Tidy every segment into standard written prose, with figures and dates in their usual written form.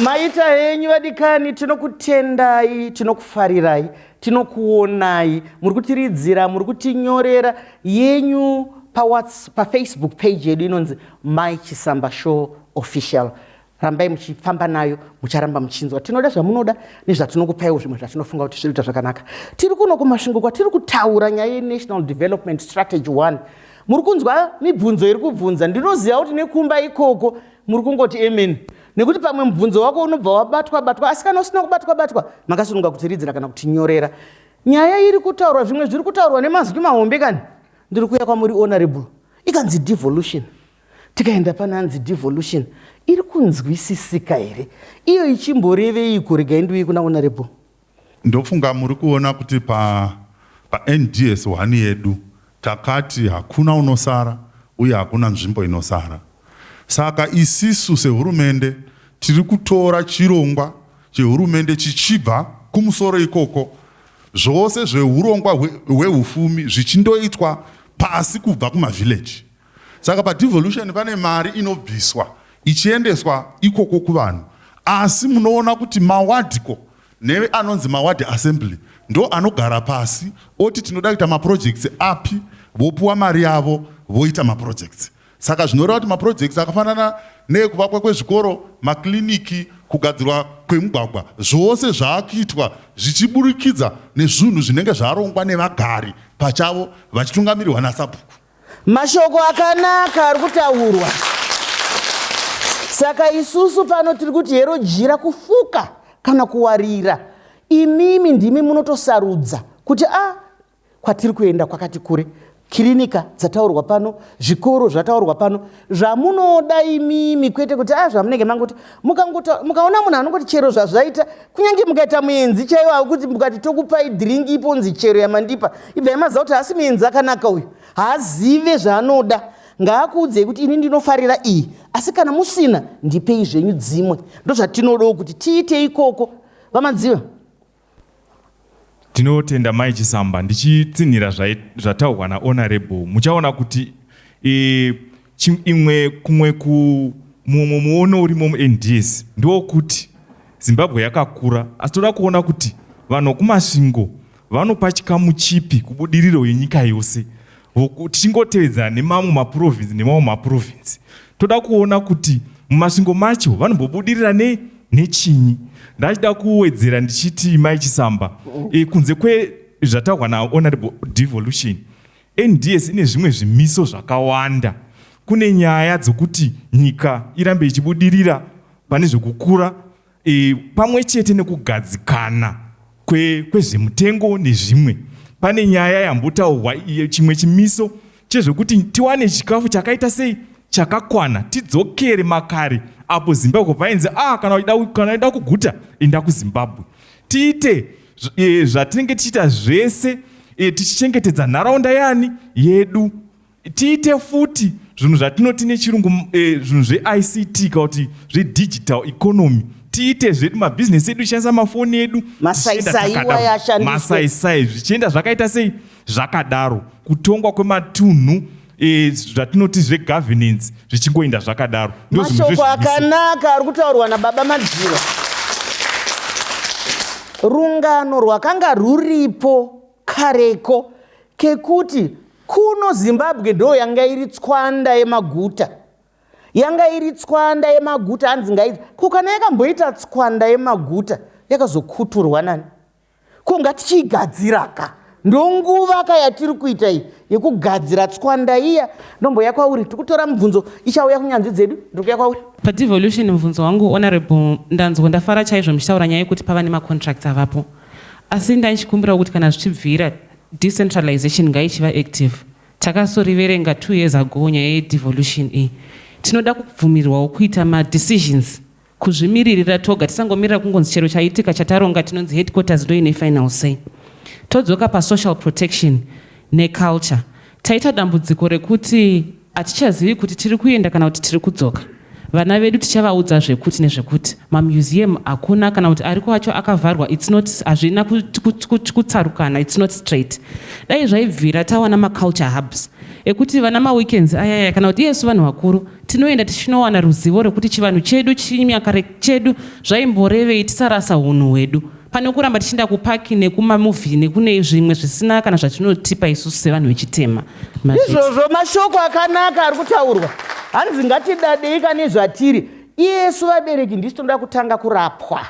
Maita henyu vadikani, tinokutendai, tinokufarirai, tinokuonai. Muri kutiridzira, muri kutinyorera yenyu paFacebook page yedu inonzi Mai Chisamba Show Official. Rambai muchifamba nayo, mucharamba muchinzwa. Tinoda zvamunoda nezvatinokupaiwo zvimwe zvatinofunga kuti zviri kuita zvakanaka. Tiri kuno kuMasvingo kwatiri kutaura nyaya yeNational Development Strategy 1. Muri kunzwa mibvunzo iri kubvunza. Ndinoziva kuti nekumba ikoko muri kungoti amen, nekuti pamwe mubvunzo wako unobva wabatwa batwa, asi kana usina kubatwa batwa, makasununga kutiridzira kana kutinyorera. Nyaya iri kutaurwa, zvimwe zviri kutaurwa nemazwi mahombe kani. Ndiri kuuya kwamuri Honorable. Ikanzi devolution, tikaenda pananzi devolution iri kunzwisisika here? Iyo ichimboreveiko? Regai ndiuye kuna Honorable. Ndofunga muri kuona kuti paNDS 1 yedu takati hakuna unosara uye hakuna nzvimbo inosara. Saka isisu sehurumende tiri kutora chirongwa chehurumende chichibva kumusoro ikoko, zvose zveurongwa hweufumi zvichindoitwa pasi kubva kumavhileji. Saka padevolution pane mari inobviswa ichiendeswa ikoko kuvanhu, asi munoona kuti mawadhiko neanonzi maward assembly ndo anogara pasi oti tinoda kuita maprojects api, vopuwa mari yavo voita maprojects. Saka zvinoreva kuti maprojects akafanana neekuvakwa kwezvikoro, makliniki, kugadzirwa kwemugwagwa, zvose zvaakuitwa zvichiburikidza nezvinhu zvinenge zvarongwa nevagari pachavo vachitungamirirwa nasabhuku. Mashoko akanaka ari kutaurwa. Saka isusu pano tiri kuti hero jira kufuka kana kuwarira. Imimi ndimi munotosarudza kuti a kwatiri kuenda kwakati kure. Kirinika dzataurwa pano, zvikoro zvataurwa pano, zvamunoda imimi, kwete kuti a zvamunenge mangoti. Mukaona munhu anongoti chero zvazvaita, kunyange mukaita muenzi chaiwo akuti mukati tokupai dhiringi iponzi chero yamandipa, ibvai maziva kuti haasi muenzi akanaka uyu, haazive zvaanoda. Ngaakuudzei kuti ini ndinofarira iyi, asi kana musina ndipei zvenyu dzimwe. Ndozvatinodawo kuti tiite ikoko. VaMadziva. Tinotenda Mai Chisamba. Ndichitsinhira zvataurwa naHonorable, muchaona kuti imwe kumwe ku mumwe muono urimo muNDS ndewokuti Zimbabwe yakakura, asi toda kuona kuti vanhu vokuMasvingo vanopa chikamu chipi kubudiriro yenyika yose, tichingotevedzana nemamwe mapurovhinzi nemamwe mapurovhinzi. Toda kuona kuti muMasvingo macho vanombobudirira nechinyi. Ndachida kuwedzera ndichiti Mai Chisamba, kunze kwezvataurwa naHonorable devolution, NDS ine zvimwe zvimiso zvakawanda. Kune nyaya dzokuti nyika irambe ichibudirira pane zvekukura, pamwe chete nekugadzikana kwezvemutengo nezvimwe. Pane nyaya yambotaurwa, chimwe chimiso chezvekuti tiwane chikafu chakaita sei, chakakwana, tidzokere makare apo Zimbabwe painzi kana uchida kuguta enda kuZimbabwe. Tiite zvatinenge tichiita zvese, tichichengetedza nharaunda yani yedu. Tiite futi zvinhu zvatinoti nechirungu zvinhu zveICT kana kuti zvedigital economy. Tiite zvedu mabhizinesi edu tichishandisa mafoni edu, masaisai iwayo ashandiswe. Masaisai zvichienda zvakaita sei zvakadaro. Kutongwa kwematunhu, zvatinoti zvegovernance zvichingoenda zvakadaro. Mashoko akanaka ari kutaurwa nababa Madziro. Rungano rwakanga rwuripo kareko kekuti kuno Zimbabwe ndo yanga iri tswanda yemaguta. Yanga iri tswanda yemaguta, hanzi ngaidzi. Ko kana yakamboita tswanda yemaguta, yakazokuturwa nani? Ko ngatichiigadzira ka. Ndonguva ka yatiri kuita iyi yekugadzira tswanda iya. Ndomboya kwauri, tikutora mubvunzo ichauya kunyanzvi dzedu. Ndikuya kwauri. Padevolution mubvunzo wangu Honorable, ndanzwa ndafara chaizvo muchitaura nyaya yekuti pava nemacontracts avapo. Asi ndaichikumbirawo kuti kana zvichibvira decentralization ngaichiva active. Takasoriverenga 2 years ago nyaya yedevolution iyi. Tinoda kubvumirwawo kuita madecisions, kuzvimiririra toga, tisangomirira kungonzi chero chaitika chataronga tinonzi headquarters ndo ine final say. Todzoka pasocial protection neculture. Taita dambudziko rekuti hatichazivi kuti tiri kuenda kana kuti tiri kudzoka. Vana vedu tichavaudza zvekuti nezvekuti mamuseum hakuna, kana kuti ariko acho akavharwa. It's not, hazvina kutsarukana, it's not straight. Dai zvaibvira tawana maculture hubs ekuti vana maweekends ayaya, kana kuti iyesu vanhu vakuru. Tinoenda tichinowana ruzivo rwekuti chivanhu chedu, chinyakare chedu zvaimborevei tisarasa hunhu hwedu. Pane kuramba tichienda kupaki nekumamovie nekune zvimwe zvisina kana zvatinotipa isusu sevanhu vechitema. Mazvita. Izvozvo mashoko akanaka ari kutaurwa. Hanzi ngatidadei kane zvatiri. Iyesu vabereki ndisu tinoda kutanga kurapwa.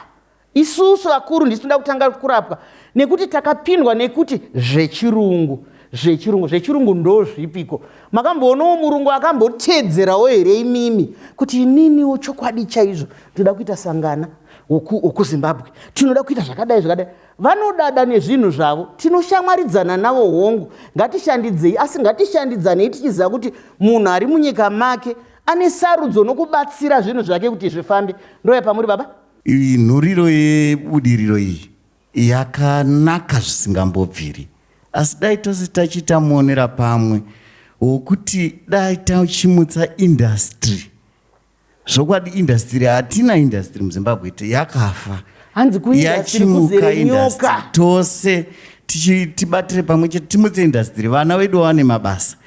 Isusu vakuru ndisu tinoda kutanga kurapwa nekuti takapindwa nekuti zvechirungu zvechirungu zvechirungu ndozvipiko makamboonawo murungu akambotedzerawo here imimi kuti ininiwo chokwadi chaizvo ndinoda kuita sangana wokuzimbabwe tinoda kuita zvakadai zvakadai vanodada nezvinhu zvavo tinoshamwaridzana navo hongu ngatishandidzei asi ngatishandidzanei tichiziva kuti munhu ari munyika make ane sarudzo nokubatsira zvinhu zvake kuti zvifambe ndoya pamuri baba Iyi nhuriro yebudiriro iyi yakanaka zvisingambobviri asi dai tose tachiita muonera pamwe wokuti dai tachimutsa industry zvokwadi industry hatina industry muzimbabwe yakafa hanzi kuindastry kuzere nyoka tose tibatire pamwe chete timutse industry vana vedu vawane mabasa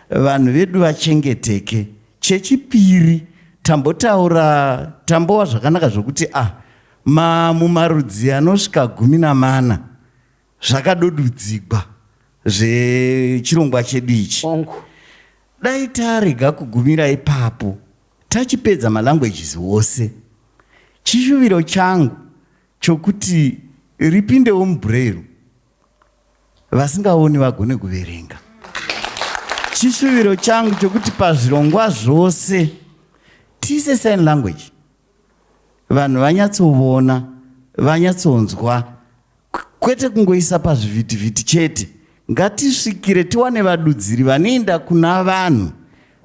vanhu vedu vachengeteke Chechipiri, tambotaura tambowa zvakanaka zvokuti a ma mumarudzi anosvika 14 zvakadodudzigwa zvechirongwa chedu ichi. Hongu. Dai tarega kugumira ipapo tachipedza malanguages ose. Chishuviro changu chokuti ripindewo mubraille vasingaoni vagone kuverenga. Chishuviro changu chokuti pazvirongwa zvose tiise sign language vanhu vanyatsovona vanyatsonzwa kwete kungoisa pazvivhitivhiti chete ngatisvikire tiwane vadudziri vanoenda kuna vanhu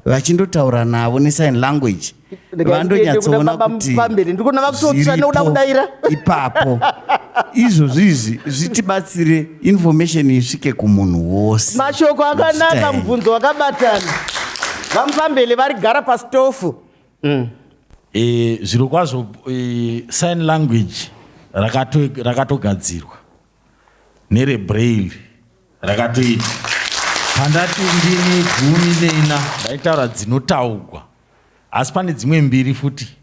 vachindotaura navo nesign language vandonyatsoona kuti zviripo ipapo izvozvo izvi zvitibatsire information isvike kumunhu wose mashoko akanaka mubvunzo wakabatana vamupambele vari gara pasitofu mm. E, zviro kwazvo e, sign language rakatogadzirwa rakato nerebraille rakatoita pandati ndimi 14 ndaitaura dzinotaugwa asi pane dzimwe mbiri futi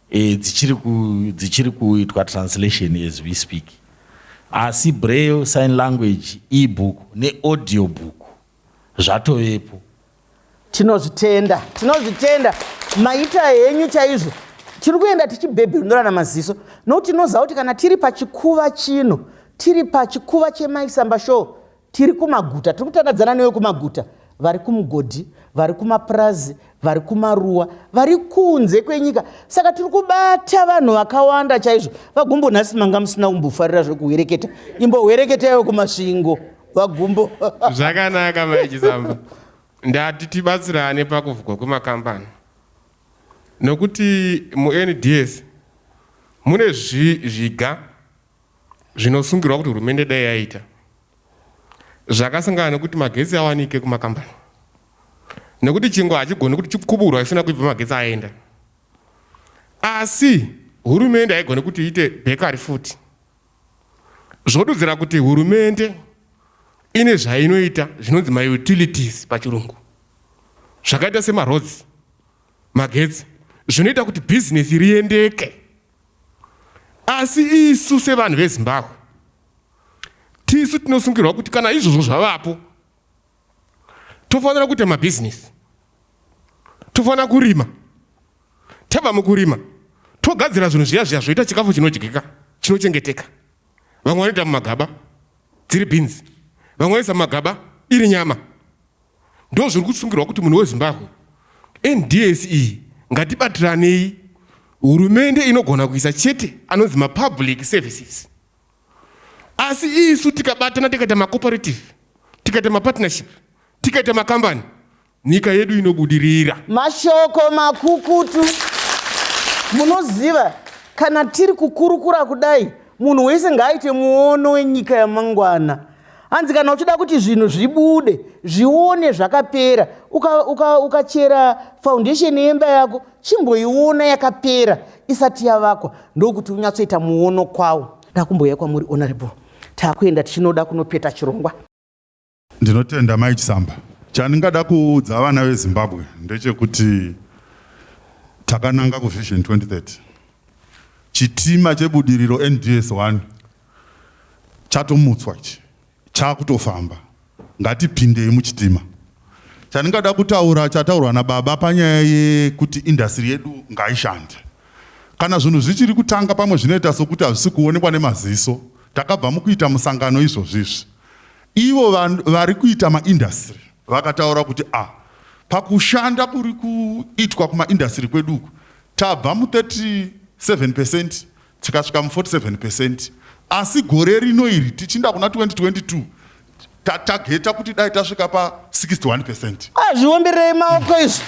e, dzichiri, ku, dzichiri kuitwa translation as we speak asi braille sign language ebook neaudio book zvatovepo. Tinozvitenda, tinozvitenda. Maita henyu chaizvo. Tiri kuenda tichibhebhenurana maziso nokuti tinoziva kuti kana tiri pachikuva chino, tiri pachikuva cheMaisamba Show, tiri kumaguta, tiri kutandadzana newe kumaguta, vari kumugodhi, vari kumapurazi, vari kumaruwa, vari kunze kwenyika. Saka tiri kubata vanhu vakawanda chaizvo. VaGumbo nhasi manga musina kumbofarira zvekuhwereketa. Imbohwereketaiwo kuMasvingo. VaGumbo. Zvakanaka mai Chisamba. Ndati tibatsirane pakuvhurwa kwemakambani nokuti muNDS mune zviga zvinosungirwa kuti hurumende dai yaita zvakasangana nekuti magetsi awanike kumakambani nekuti chingwa hachigoni kuti chikuburwa isina kuibva magetsi aenda asi hurumende haigoni kuti iite bhekari futi Zvodudzira kuti hurumende ine zvainoita zvinonzi mautilities pachirungu zvakaita semaroads, magetsi zvinoita kuti bhizinesi riendeke. Asi isu sevanhu veZimbabwe tisu tinosungirwa kuti kana izvozvo zvavapo tofanira kuita mabhizinesi, tofanira kurima. Tabva mukurima togadzira zvinhu zviya zviya zvoita chikafu chinodyika chinochengeteka. Vamwe vanoita mumagaba dziri beans, vamwe vanoisa mumagaba iri nyama. Ndozviri kusungirwa kuti munhu weZimbabwe NDS iyi ngatibatiranei. Hurumende inogona kuisa chete anonzi mapublic services, asi isu tikabatana tikaita macooperative, tikaita mapartnership, tikaita makambani Nyika yedu inobudirira. Mashoko makukutu. Munoziva, kana tiri kukurukura kudai, munhu wese ngaaite muono wenyika yamangwana. Hanzi kana uchida kuti zvinhu zvibude, zvione zvakapera, ukachera uka, uka foundation yemba yako, chimboiona yakapera isati yavakwa, ndokuti unyatsoita muono kwawo. Ndakumbouya kwamuri Honorable, takuenda tichinoda kunopeta chirongwa. Ndinotenda Mai Chisamba. Chandingada kuudza vana veZimbabwe ndechekuti Takananga kuVision 2030. Chitima chebudiriro NDS 1 chatomutswa ichi, chakutofamba. Ngatipindei muchitima. Chandingada kutaura chataurwa nababa panyaya yekuti industry yedu ngaishande. Kana zvinhu zvichiri kutanga pamwe zvinoita sokuti hazvisi kuonekwa nemaziso. Takabva mukuita musangano izvozvizvi. Ivo vari kuita maindustry vakataura kuti a ah, pakushanda kuri kuitwa kumaindustry kwedu uku tabva mu37 percent tikasvika mu47 percent asi gore rino iri tichinda kuna 2022 tatageta kuti dai tasvika pa61 percent. Azviomberei maoko izvi.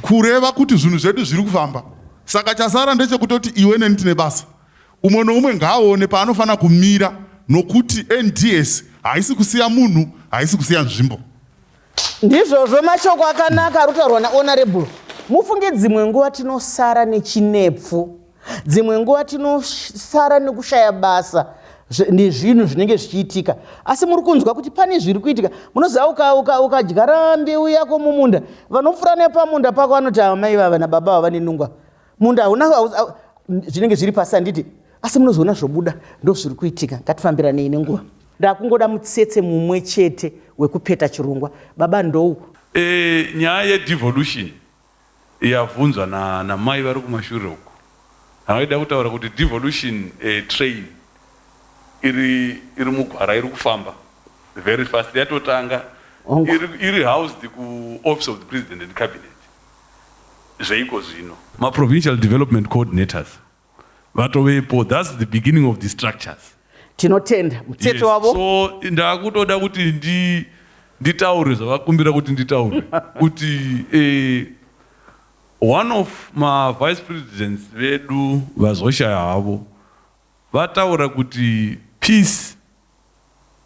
Kureva kuti zvinhu zvedu zviri kufamba. Saka chasara ndechekutoti iwe neni tine basa. Umwe noumwe ngaaone paanofanira kumira nokuti NDS haisi kusiya munhu, haisi kusiya nzvimbo. Ndizvozvo mashoko akanaka ari kutaurwa naHonorable. Mufunge dzimwe nguva tinosara nechinepfu, dzimwe nguva tinosara nekushaya basa nezvinhu zvinenge zvichiitika, asi muri kunzwa kuti pane zviri kuitika. Munoziva ukadyara uka, uka mbeu yako mumunda, vanopfuura nepamunda pako vanoti amai vava nababa vava nenungwa munda hauna zvinenge zviri pasi handiti asi munozoona zvobuda ndozviri kuitika ngatifambiranei nenguva ndakungoda mutsetse mumwe chete wekupeta chirongwa baba ndou e, nyaya yedevolution yavhunzwa namai vari kumashure uko havaida kutaura kuti devolution e, train iri iri mugwara iri kufamba very fast yatotanga iri, iri housed kuoffice of the president and cabinet zveiko zvino. Maprovincial development coordinators vatovepo, that's the beginning of the structures. Tinotenda mutsetse wavo. So ndakutoda kuti ndi nditaure zvavakumbira kuti nditaure kuti eh, one of ma vice presidents vedu vazoshaya havo vataura kuti peace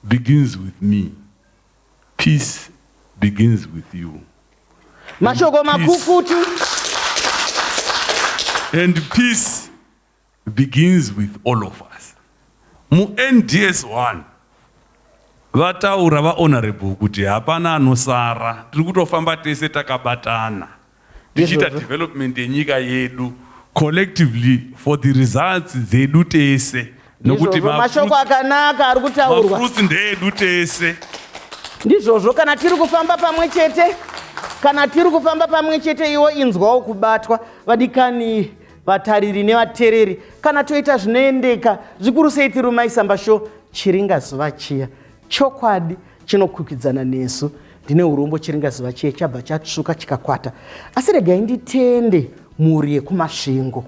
begins with me, peace begins with you. Mashoko makukutu. And peace begins with all of us. MuNDS 1 vataura vahonorable kuti hapana anosara, tiri kutofamba tese takabatana tichiita development yenyika yedu collectively for the results dzedu tese nokuti mashoko akanaka ari kutaurwa mafruits ndeedu tese. Ndizvozvo, kana tiri kufamba pamwe chete, kana tiri kufamba pamwe chete, iwo inzwawo kubatwa. Vadikani vatariri nevatereri, kana toita zvinoendeka zvikuru sei tiri Maisamba Show, chiringa zuva chiya chokwadi chinokwikwidzana nesu. Ndine urombo chiringa zuva chiya chabva chatsvuka chikakwata, asi regai nditende mhuri yekuMasvingo.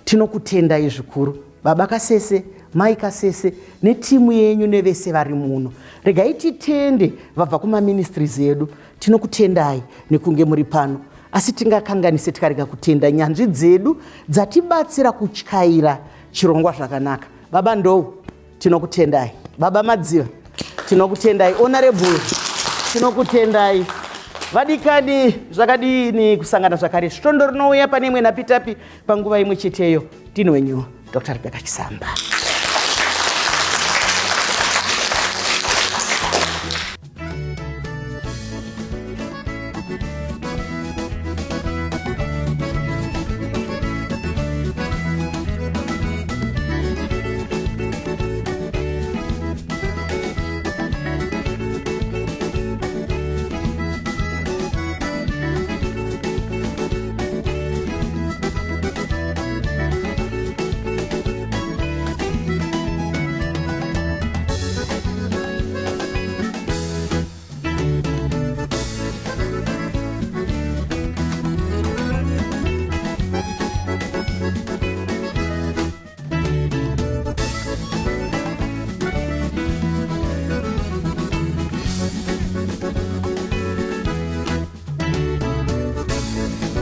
Tinokutendai zvikuru baba Kasese, mai Kasese netimu yenyu nevese vari muno. Regai titende vabva kumaministries edu, tinokutendai nekunge muri pano. Asi tingakanganise tikarega kutenda nyanzvi dzedu dzatibatsira kutyaira chirongwa zvakanaka. Baba Ndou, tinokutendai. Baba Madziva, tinokutendai. Honorable, tinokutendai. Vadikani, zvakadini kusangana zvakare svondo rinouya pane imwe napitapi panguva imwe cheteyo. Ndini wenyu Dr. Rebecca Chisamba.